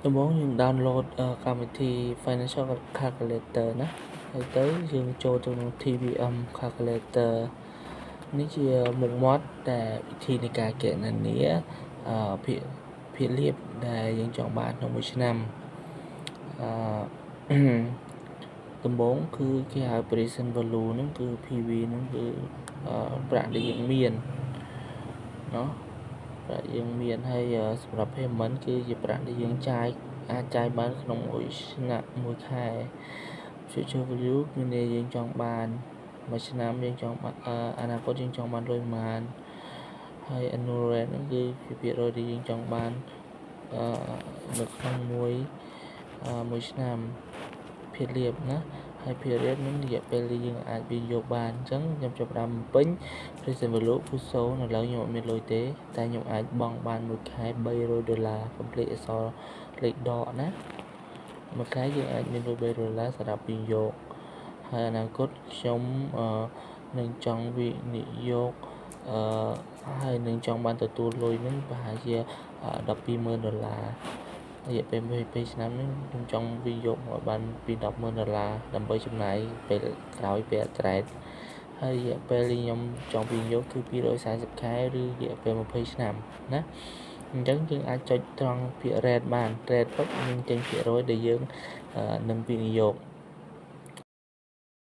ដំបូងយើង download កម្មវិធី Financial Calculator ណាហើយទៅយើងចូលទៅក្នុង TVM Calculator នេះជាមុខមាត់ដែលវិធីនៃការគណនាភាគភាគលាភដែលយើងចង់បានក្នុងមួយឆ្នាំអឺដំបូងគឺគេហៅ present value ហ្នឹងគឺ PV ហ្នឹងគឺប្រាក់ដែលយើងមានណោះប្រាក់យើងមានហើយសម្រាប់ payment គឺជាប្រាក់ដែលយើងចាយអាចចាយបានក្នុងមួយឆ្នាំមួយខែ future value មានន័យយើងចង់បានមួយឆ្នាំយើងចង់បានអនាគតយើងចង់បានលុយប៉ុន្មានហើយ annual rate ហ្នឹងគឺជាភាគរយដែលយើងចង់បាននៅក្នុងមួយមួយឆ្នាំភាគលាភណាហើយភាគលាភហ្នឹងរយៈពេលដែលយើងអាចវិនិយោគបានអញ្ចឹងខ្ញុំចាប់ផ្ដើមបំពេញ present value គឺ0ឥឡូវខ្ញុំអត់មានលុយទេតែខ្ញុំអាចបង់បានមួយខែ300ដុល្លារកុំភ្លេចអក្សរលេខដកណាមួយខែយើងអាចមានលុយ300ដុល្លារសម្រាប់វិនិយោគហើយអនាគតខ្ញុំនឹងចង់វិនិយោគអឺហើយនឹងចង់បានទទួលលុយនឹងប្រហែលជា120,000ដុល្លាររយៈពេល22ឆ្នាំនេះខ្ញុំចង់វិនិយោគឲ្យបានពី100,000ដុល្លារដើម្បីចំណាយពេលក្រោយពេលអត្រេតហើយរយៈពេលខ្ញុំចង់វិនិយោគគឺ240ខែឬរយៈពេល20ឆ្នាំណាអញ្ចឹងយើងអាចចុចត្រង់ពាក្យ rate បាន rate ពុបនឹងចេញភាគរយដែលយើងនឹងវិនិយោគ